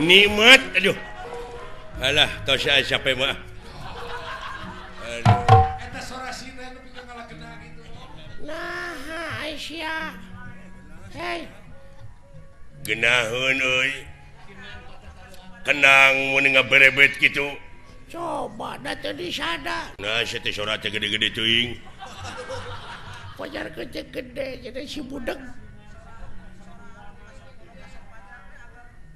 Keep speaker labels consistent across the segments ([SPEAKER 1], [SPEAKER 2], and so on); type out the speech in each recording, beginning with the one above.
[SPEAKER 1] Nikmat aduh. Alah tos capek mah. Aduh.
[SPEAKER 2] Eta sorasina nu pikeun ngalakena gitu.
[SPEAKER 3] Nah, Aisyah. Hei.
[SPEAKER 1] Geunaheun euy. Kenang mun ngaberebet kitu.
[SPEAKER 3] Coba da teu disada.
[SPEAKER 1] Nah, sia teh sora teh gede-gede teuing.
[SPEAKER 3] Pajar gede-gede jadi si budeg.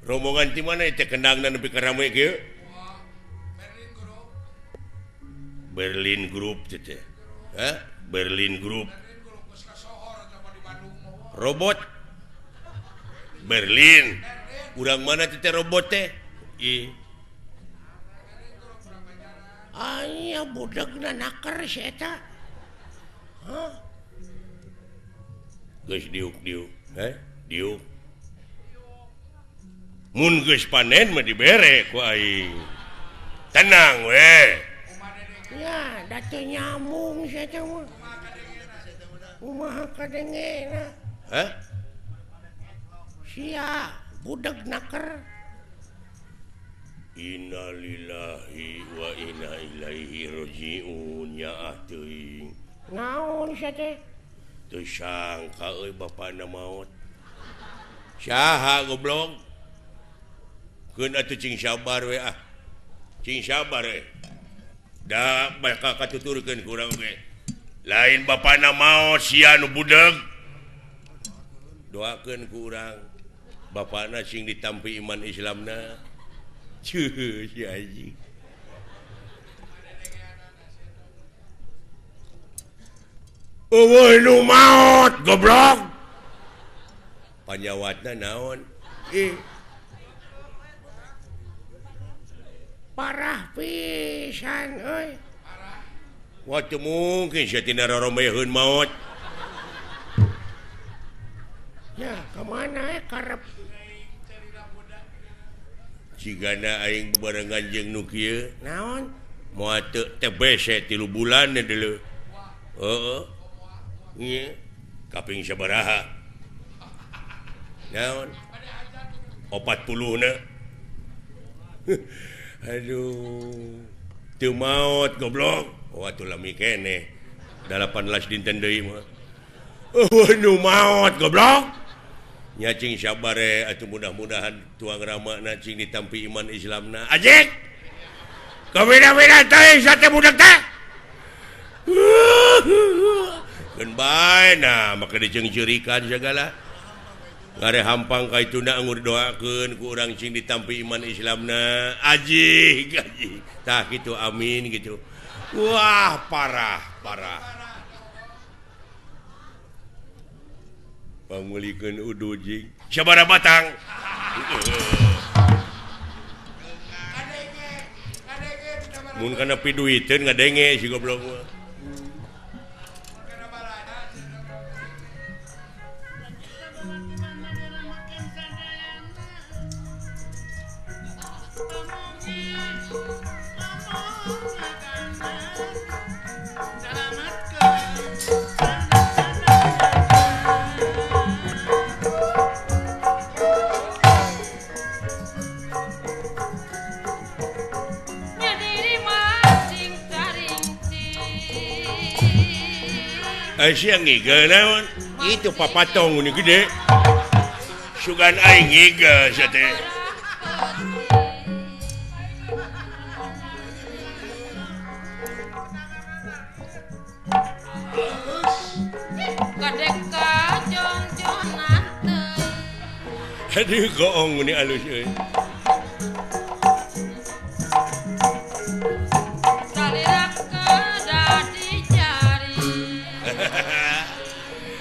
[SPEAKER 1] Rombongan ti mana teh kendangna nepi ka rame kieu? Berlin Group teh teh. Hah? Berlin Group. Robot Berlin. Urang mana teh robot teh? Ih.
[SPEAKER 3] Aya budegna naker si eta. Hah?
[SPEAKER 1] Geus diuk-diuk, heh? Diuk. Mun geus panen mah dibere ku aing. Tenang we.
[SPEAKER 3] Ya, da teu nyambung si eta mah. Kumaha kadengena?
[SPEAKER 1] Hah?
[SPEAKER 3] Sia budeg naker.
[SPEAKER 1] Innalillahi wa inna ilaihi rajiun ya ah teuing.
[SPEAKER 3] Naon sia teh?
[SPEAKER 1] Teu sangka euy bapana maot. Saha goblok? Keun atuh cing sabar we ah. Cing sabar we. Da bakal katuturkeun ku urang ge. Lain bapana maot sia nu budeg. Doakeun ku urang bapana sing ditampi iman Islamna. Cuh, si anjing. Eueuh nu maot goblok. Panjawatna naon? Ih.
[SPEAKER 3] Parah pisan euy.
[SPEAKER 1] Wah teu mungkin sia tina roromeheun maot.
[SPEAKER 3] Ya, ka mana karep?
[SPEAKER 1] Cigana aing barengan jeung nu kieu.
[SPEAKER 3] Naon?
[SPEAKER 1] Moal teu TBC 3 bulan deuleu. Heeh. Nya kaping sabaraha? Naon? 40 na. Aduh. Teu maot goblok. Oh atuh lami keneh. 18 dinten deui mah. Oh nu maot goblok. Nya cing sabare atuh mudah-mudahan tuang ramana cing ditampi iman Islamna. Ajik. Kabeda-beda teh sate budak teh. Keun bae nah make diceungceurikan sagala. Ngare hampang ka ituna anggur doakeun ku urang cing ditampi iman Islamna. Ajik, ajik. Tah kitu amin gitu. Wah, parah, parah. Pangulikeun udu jing. Sabaraha batang? Mun kana piduiteun ngadenge si goblok mah. Sia ngigel naon? Itu papatong ini gede. Sugan aing ngigel sia teh. Aduh goong ini alus euy.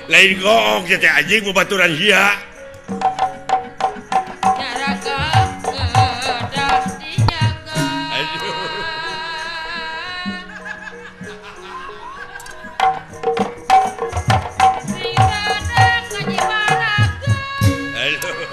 [SPEAKER 1] Lain goong teh anjing babaturan sia. Aduh. Aduh.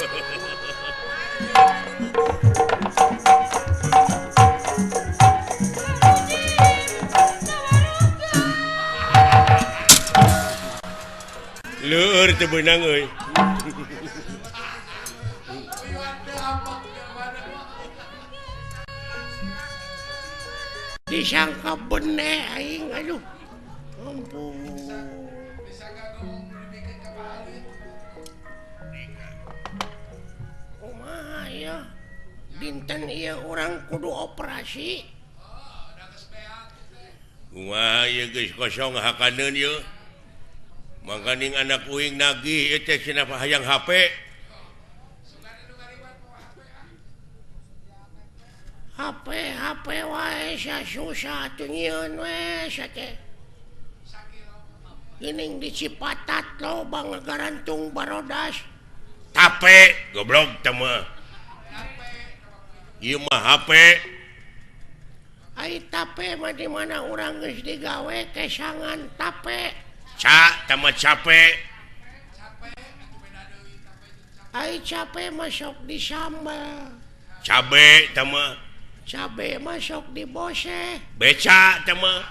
[SPEAKER 1] Leur teu beunang euy.
[SPEAKER 3] Disangka bene aing aduh. Ampun. Kumaha ya? Dinten ieu urang kudu operasi.
[SPEAKER 1] Kumaha ieu geus kosong hakaneun ieu. Mangkaning anak uing nagih ieu teh cenah hayang HP.
[SPEAKER 3] HP HP wae susah atuh nyieun we sia teh. Geuning di Cipatat loba ngagarantung barodas.
[SPEAKER 1] Tape goblok teh mah. Ieu mah HP.
[SPEAKER 3] Ai tape mah di mana urang geus digawe kesangan tape.
[SPEAKER 1] Ca teh mah cape.
[SPEAKER 3] Ai cape mah sok disambel.
[SPEAKER 1] Cabe teh mah.
[SPEAKER 3] Cabe masuk di bose.
[SPEAKER 1] Beca teh mah.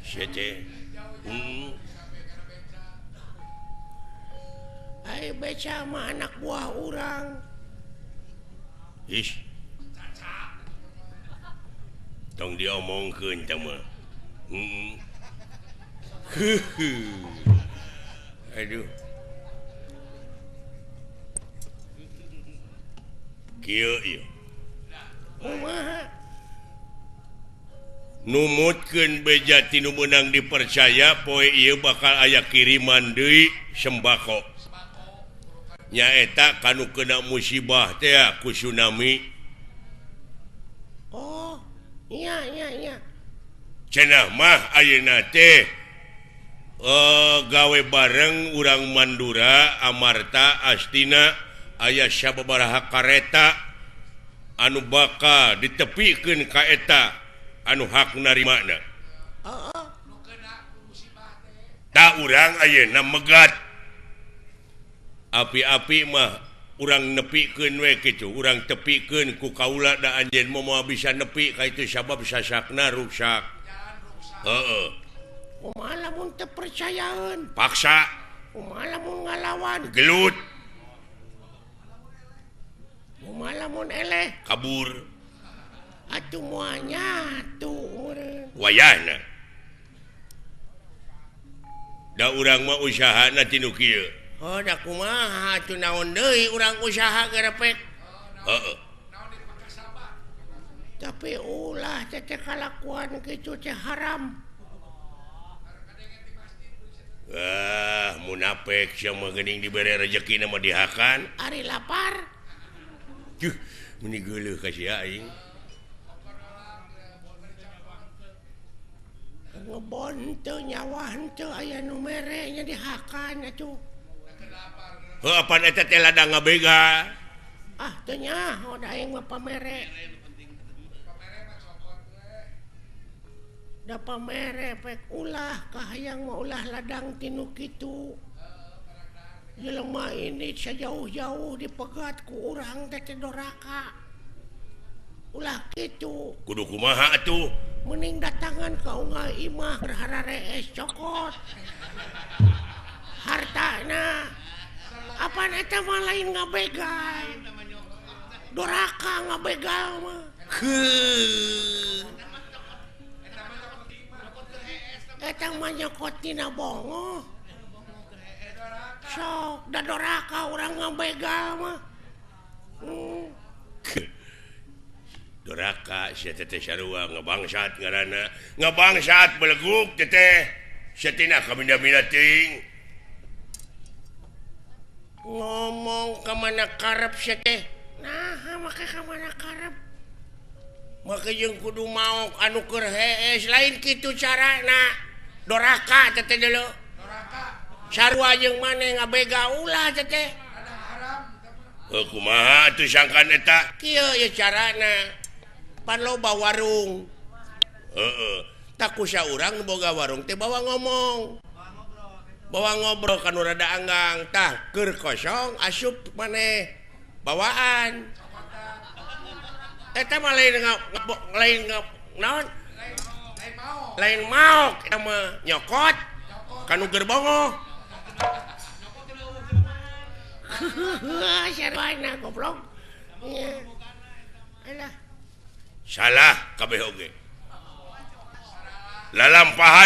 [SPEAKER 1] Sia teh.
[SPEAKER 3] Ai beca mah anak buah urang.
[SPEAKER 1] Ih. Tong diomongkeun teh mah. Aduh. Kieu ieu.
[SPEAKER 3] Kumaha?
[SPEAKER 1] Numutkeun beja ti nu meunang dipercaya poe ieu bakal aya kiriman deui sembako. Nyaeta kanu kena musibah teh ku tsunami.
[SPEAKER 3] Oh, iya iya iya.
[SPEAKER 1] Cenah mah ayeuna teh gawe bareng urang Mandura, Amarta, Astina aya sababaraha kareta anu bakal ditepikeun ka eta anu hak narimana.
[SPEAKER 3] Heeh.
[SPEAKER 1] Ta urang ayeuna megat. Api-api mah urang nepikeun we kitu, urang tepikeun ku kaula da anjeun mah moal bisa nepi ka itu sabab sasakna ruksak. Heeh.
[SPEAKER 3] Kumaha lamun teu percayaeun?
[SPEAKER 1] Paksa.
[SPEAKER 3] Kumaha lamun ngalawan?
[SPEAKER 1] Gelut.
[SPEAKER 3] Kumaha lamun eleh?
[SPEAKER 1] Kabur.
[SPEAKER 3] Atuh moal nyatu meureun.
[SPEAKER 1] Wayahna. Da urang mah usahana ti nu kieu.
[SPEAKER 3] Oh, da kumaha atuh naon deui urang usaha gerepek.
[SPEAKER 1] Heeh.
[SPEAKER 3] Tapi ulah teh kalakuan kitu teh haram.
[SPEAKER 1] Ah, munafik sia mah geuning dibere rejekina mah dihakan.
[SPEAKER 3] Ari lapar.
[SPEAKER 1] Duh, meni geuleuh ka sia aing.
[SPEAKER 3] Ngebon teu nyawa henteu aya nu mere nya dihakan atuh.
[SPEAKER 1] Heuh, apan eta teh ladang ngabega.
[SPEAKER 3] Ah, teu nyaho da aing mah pamere. Da pamere pek ulah kahayang mah ulah ladang tinu kitu. Jelema ini sejauh-jauh dipegat ku urang teh doraka. Ulah kitu.
[SPEAKER 1] Kudu kumaha atuh?
[SPEAKER 3] Mending datangan ka unggal imah berhararees cokot. Hartana. Apaan eta mah lain ngabegal. Doraka ngabegal mah.
[SPEAKER 1] Heuh.
[SPEAKER 3] Eta mah nyokot tina bongoh. Sok da doraka urang ngabegal mah.
[SPEAKER 1] Doraka sia teh sarua ngabangsat ngaranna. Ngabangsat beleguk teh. Sia tina kaminda-minda teuing.
[SPEAKER 3] Ngomong ka mana karep sia teh? Naha make ka mana karep?
[SPEAKER 1] Make jeung kudu maok anu keur hees lain kitu carana. Doraka teh teh deuleu.
[SPEAKER 2] Doraka.
[SPEAKER 1] Sarua jeung maneh ngabega ulah teh teh. Heuh kumaha atuh sangkan eta? Kieu ye carana. Pan loba warung. Heeh. Tak kusa urang nu boga warung teh bawa ngomong. Bawa ngobrol ka nu rada anggang. Tah keur kosong asup maneh bawaan. Eta mah lain lain naon? Lain maok eta mah nyokot ka nu keur bongoh.
[SPEAKER 3] Sarwana goblok. Alah.
[SPEAKER 1] Salah. kabeh oge. Lalampahan.